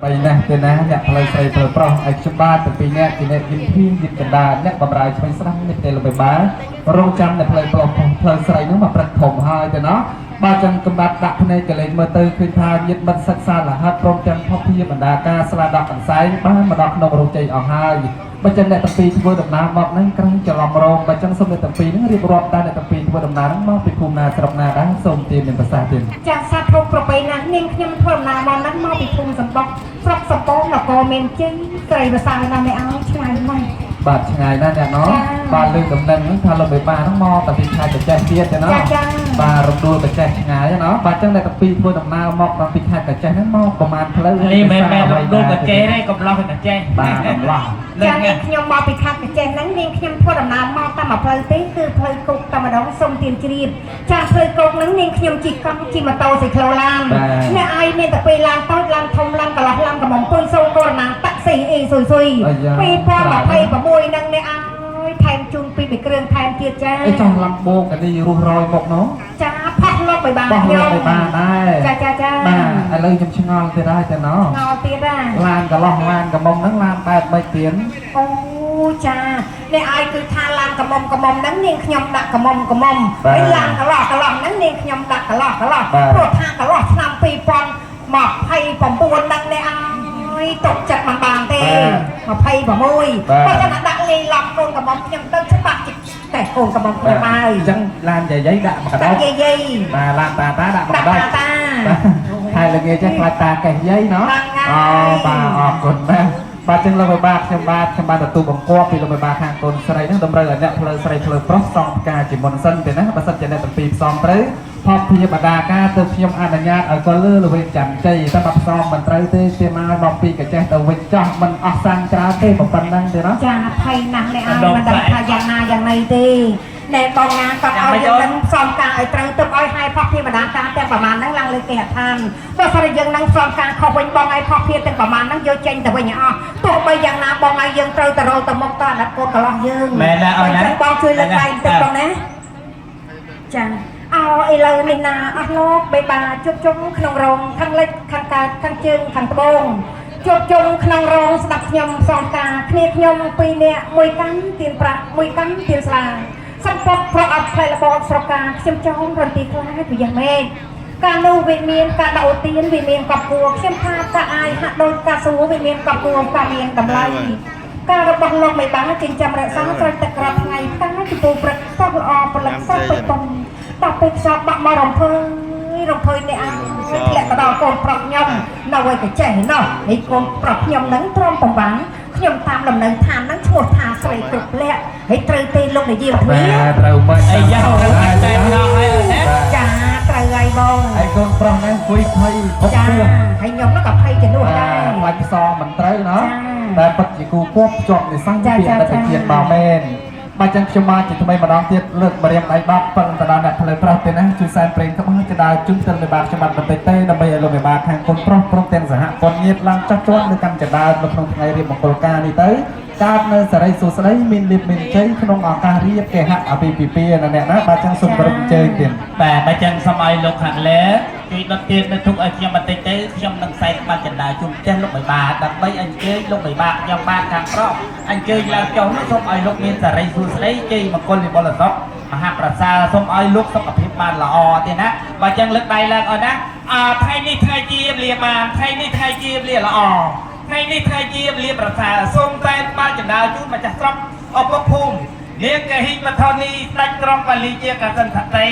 បីណាស់ទេណាអ្នកផ្លូវស្រីផ្លូវប្រុសឲ្យខ្ញុំបាទទាំងពីរអ្នកជាអ្នកយិនភីយិនកណ្ដាលអ្នកបំរើឆ្វេងស្ដាំនេះទេលោកបេបាលរងចាំអ្នកផ្លូវប្រុសផ្លូវស្រីហ្នឹងមកព្រឹកធំហើយទេណាបាទចឹងកំបាត់ដាក់ភ្នែកកលេចមើលទៅឃើញថាញាតិមិត្តសិក្សាលហិតព្រមទាំងភពភាបណ្ដាការស្លាដាក់កន្សែងបានមកដល់ក្នុងរោងជ័យអស់ហើយបើចឹងអ្នកទាំងពីរធ្វើដំណើរមកហ្នឹងក្រែងច្រឡំរងបើចឹងសូមអ្នកទាំងពីរហ្នឹងរៀបរាប់តើអ្នកទាំងពីរធ្វើដំណើរហ្នឹងមកពីភូមិណាស្រុកណាដែរសូមទានមានប្រសាសន៍ទៀត ចាសសាធុប្របីណាស់នាងខ្ញុំធ្វើដំណើរមកហ្នឹងមកពីភូមិសម្បុកស្រុកសំពងនគរមានជ័យស្រីវសាលណាស់នេះឲ្យឆ្ងាយណាស់ បាទឆ្ងាយណាស់អ្នកណោះ ចា បាទលើកដំណឹងហ្នឹងថាលោកបេបាហ្នឹងមកតែពីខេត្តកញ្ចេះទៀតទេណោះ ចាចា បាទរំដួលកញ្ចេះឆ្ងាយណោះបាទអញ្ចឹងអ្នកទាំងពីរធ្វើដំណើរមកដល់ពីខេត្តកញ្ចេះហ្នឹងមកប្រហែលផ្លូវ នេះមិនមែនរំដួលកាចេះទេកំឡោះកាចេះ បាទកំឡោះ ចានាងខ្ញុំមកពីខេត្តកញ្ចេះហ្នឹងនាងខ្ញុំធ្វើដំណើរមកតាមមួយផ្លូវទេគឺផ្លូវគោកតែម្ដងសូមទានជ្រាបចាផ្លូវគោកហ្នឹងនាងខ្ញុំជិះកង់ជិះម៉ូតូស៊ីក្លូឡានអ្នកឯងមានតែពេលឡានតូចឡានធំឡានកន្លោះឡានកំមុំពុយសូកូរ៉ូណាតាក់ស៊ីអ៊ីស៊ុយស៊ុយ2026ហ្នឹងអ្នកឯងថែមជូនពីមួយគ្រឿងថែមទៀតចា អីចង់លំបោកអានេះរស់រយមកណោះ ចាផោះលោកបៃបា បោះ ខ្ញុំ លោកបេបាដែរ ចាចាចា បាទឥឡូវខ្ញុំឆ្ងល់ទៀតហើយទេណោះ ឆ្ងល់ទៀតហ่า ឡានកន្លោះឡានកំមុំហ្នឹងឡានបែបម៉េចទៀត អូចាអ្នកឲ្យគឺថាឡានកមុំកមុំហ្នឹងនាងខ្ញុំដាក់កមុំកមុំហើយឡានកន្លោះកន្លោះហ្នឹងនាងខ្ញុំដាក់កន្លោះកន្លោះព្រោះថាកន្លោះឆ្នាំ2029ហ្នឹងអ្នកឲ្យຕົកចិត្តមិនបានទេ26បើតែដាក់លីឡំកូនកមុំខ្ញុំទៅច្បាស់តែកូនកមុំខ្ញុំហើយ អញ្ចឹងឡានយាយៗដាក់មកក ដាក់ ដោ យាយយាយ បាទឡានតាតាដាក់មកក ដាក់ ដោ តាតា ហើយល្ងាចចេះខ្លាចតាកេះយាយណោះ ហ្នឹងហើយ អូបាទអរគុណណាស់បាទចឹងលោកបេបាខ្ញុំបាទខ្ញុំបាទទទួលបង្គាប់ពីលោកបេបាខាងកូនស្រីហ្នឹងតម្រូវឲ្យអ្នកផ្លូវស្រីផ្លូវប្រុសសងផ្កាជាមុនសិនទេណាបើសិនជាអ្នកទាំងពីរផ្សំត្រូវផបព្រាបដាការទៅខ្ញុំអនុញ្ញាតឲ្យគាត់លើលវិញចាំជ័យតែបើផ្សំមិនត្រូវទេទេមកមកពីកចេះទៅវិញចោះមិនអស់សាំងច្រើនទេប៉ុណ្្នឹងទេណា ចាភ័យណាស់អ្នកឲ្យមិនដឹងថាយ៉ាងណាយ៉ាងណីទេណែបងណាគាត់ឲ្យយើងនឹងផ្សំការឲ្យត្រូវទៅឲ្យឲ្យផុសភាបណ្ដាការទាំងប្រមាណហ្នឹងឡើងលើគេហដ្ឋានបើសិនជាយើងនឹងផ្សំការខុសវិញបងឲ្យផុសភាទាំងប្រមាណហ្នឹងយកចេញទៅវិញឲ្យអស់ទោះបីយ៉ាងណាបងឲ្យយើងត្រូវទៅរលទៅមុខតអាណិតកូនកន្លោះយើង មែនណាអូនណា បងជួយលើកដៃបន្តិចបងណាចាអោឥឡូវនេះណាអស់លោកបេបាជួបជុំក្នុងរោងខាងលិចខាងកើតខាងជើងខាងត្បូងជួបជុំក្នុងរោងស្ដាប់ខ្ញុំសងការគ្នាខ្ញុំពីរនាក់មួយកាន់ទៀនប្រាក់មួយកាន់ទៀនស្លាសម្ពត់ប្រអប់ផ្លែរបបស្រកាខ្ញុំចងរន្ទីខ្លាចពីយ៉ាងម៉េចកាលនោះវិមានការដៅទៀនវិមានកប់គួរខ្ញុំថាតាអាយហាក់ដូចកាសួរវិមានកប់គួរកាមានតម្លៃការរបស់លោកមេបាចិញ្ចឹមរក្សាស្រោចទឹកក្របថ្ងៃផ្កាចំពោះព្រឹកសោះល្អផលិតសោះពេញពំដល់ពេលខ្សោបាក់មករំភើយរំភើយនេះអាយធ្លាក់ទៅដល់កូនប្រុសខ្ញុំនៅឯកចេះណោះនេះកូនប្រុសខ្ញុំហ្នឹងទ្រាំប្រវាំងខ្ញុំតាមលំនៅឋានហ្នឹងឈ្មោះថាស្រីគ្រប់លក្ខហើយត្រូវទេលោកនាយកទ្វា បាទត្រូវមិន អីយ៉ាត្រូវតែម្ដងហើយអូនណា ចាត្រូវហើយបង ហើយកូនប្រុសហ្នឹងអង្គុយភ័យពុក ចា ពោះ ហើយខ្ញុំហ្នឹងក៏ភ័យជំនួសដែរ ខ្លាចផ្សងមិនត្រូវណោះ ចា តែពិតជាគូគប់ជាប់និស្ស័យ ចា ពីអតីត ចាចា ជាតិមកមែនបាទចឹងខ្ញុំមកជាថ្មីម្ដងទៀតលើកម្រាមដៃបាប់ពឹងទៅដល់អ្នកផ្លូវប្រុសទេណាជួយសែនព្រេងក្បាលចដាជូនទៅមេបាខ្ញុំបាទបន្តិចទេដើម្បីឲ្យលោកមេបាខាងកូនប្រុសព្រមទាំងសហព័ន្ធញាតិឡើងចាស់ជាន់នៅកម្មចដានៅក្នុងថ្ងៃរៀបមង្គលការនេះទៅកើតនៅសេរីសួស្តីមានលៀបមានជ័យក្នុងឱកាសរៀបគេហអាពាហ៍ពិពាហ៍ណាអ្នកណាបាទចឹងសូមគោរពអញ្ជើញទៀត បាទបើចឹងសូមឲ្យលោកខាងលើជួយដុតទៀននៅទុកឲ្យខ្ញុំបន្តិចទៅខ្ញុំនឹងសែនក្បាលចន្ទាជុំផ្ទះលោកបៃបាដើម្បីអញ្ជើញលោកបៃបាខ្ញុំបានខាងប្រុសអញ្ជើញឡើងចុះនោះសូមឲ្យលោកមានសេរីសួស្តីជ័យមង្គលវិបុលសុខមហាប្រសើរសូមឲ្យលោកសុខភាពបានល្អទេណាបើចឹងលើកដៃឡើងអូនណាអើថ្ងៃនេះថ្ងៃជាលាបានថ្ងៃនេះថ្ងៃជាលាល្អថ្ងៃនេះថ្ងៃជាលាប្រសើរសូមសែនក្បាលចន្ទាជូនម្ចាស់ស្រុកឪពុកភូមិនាងកហិមថនីស្ដេចក្រុងបាលីជាកសិនសតី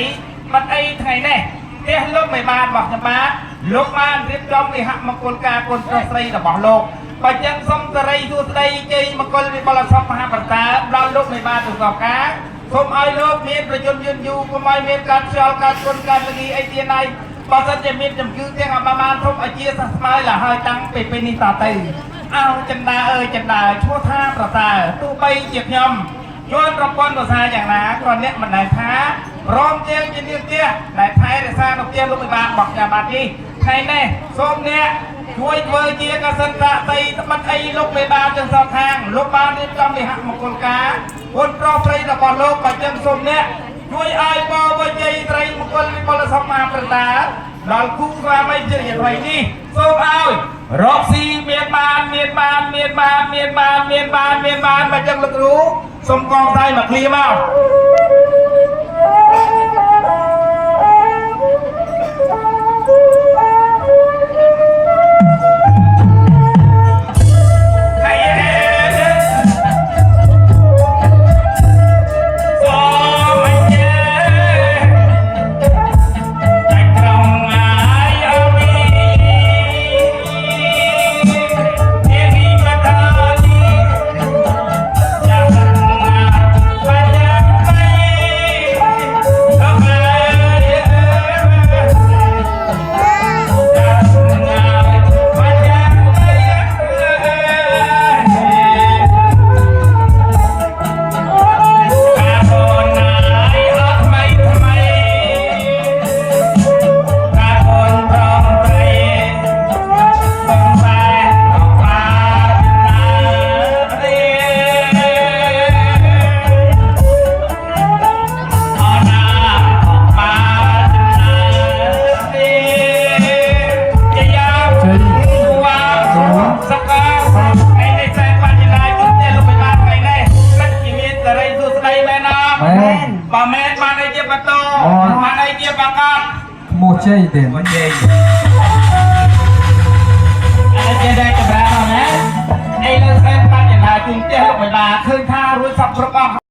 បាត់អីថ្ងៃនេះផ្ទះលោកមិនបានរបស់ខ្ញុំបាទលោកបានរៀបចំវិហមង្គលការគុណប្រុសស្រីរបស់លោកបើចឹងសូមសេរីសួស្តីជ័យមង្គលវិបុលសុខមហាប្រតាដល់លោកមិនបានទៅសពការសូមឲ្យលោកមានប្រជជនយឺនយូរកុំឲ្យមានការខ្យល់ការគុណការលងីអីទៀតណៃបើសិនជាមានជំងឺទាំងអបបានសូមឲ្យជាសះស្បើយលហើយតាំងពីពេលនេះតទៅអោចិន្តាអើយចិន្តាឈ្មោះថាប្រសើរទោះបីជាខ្ញុំយន់ប្រព័ន្ធភាសាយ៉ាងណាក៏អ្នកមិនដែលថាព្រមទាំងជានាងផ្ទះដែលថែរក្សានៅផ្ទះលោកវិបាលរបស់ខ្ញុំបាទនេះថ្ងៃនេះសូមអ្នកជួយធ្វើជាកសិនតតីត្បិតអីលោកមេបាទាំងសងខាងលោកបានរៀបចំវិហមង្គលការគុណប្រុសស្រីរបស់លោកក៏ចឹងសូមអ្នកជួយឲ្យបវជ័យត្រីមង្គលវិបុលសម្មាប្រតាដល់គូស្វាមីជាយ៉ាងไรនេះសូមឲ្យ រកស៊ីមានបានមានបានមានបានមានបានមានបានមានបានមកចឹងលោកគ្រូសុំកងដៃមកឃ្លៀមក ហើយសូមអញ្ជើញតែក្រុងអាយអវីជានិមតានីចាំបាយ៉ាបៃអបែកាអូនណាយអត់ថ្មីថ្មីកាអូនប្រងត្រីបងបែអបាណារីអណាអបាណារីជាយ៉ា ជ័យ វ៉ាសកលឯនេះសែនបញ្ញឡាយទុំទេលោកបិបាលថ្ងៃនេះពិតជាមានសេរីសួស្តីមែនណា មែន បើមែនបានអីជាបន្តបានអីជាប្រកាស ក្មោះជ័យទេ មកជ័យអរជាដែរកម្រាស់មកណាឥឡូវសែនបញ្ញឡាជុំផ្ទះលោកបិបាលឃើញថារួចសពគ្រប់អស់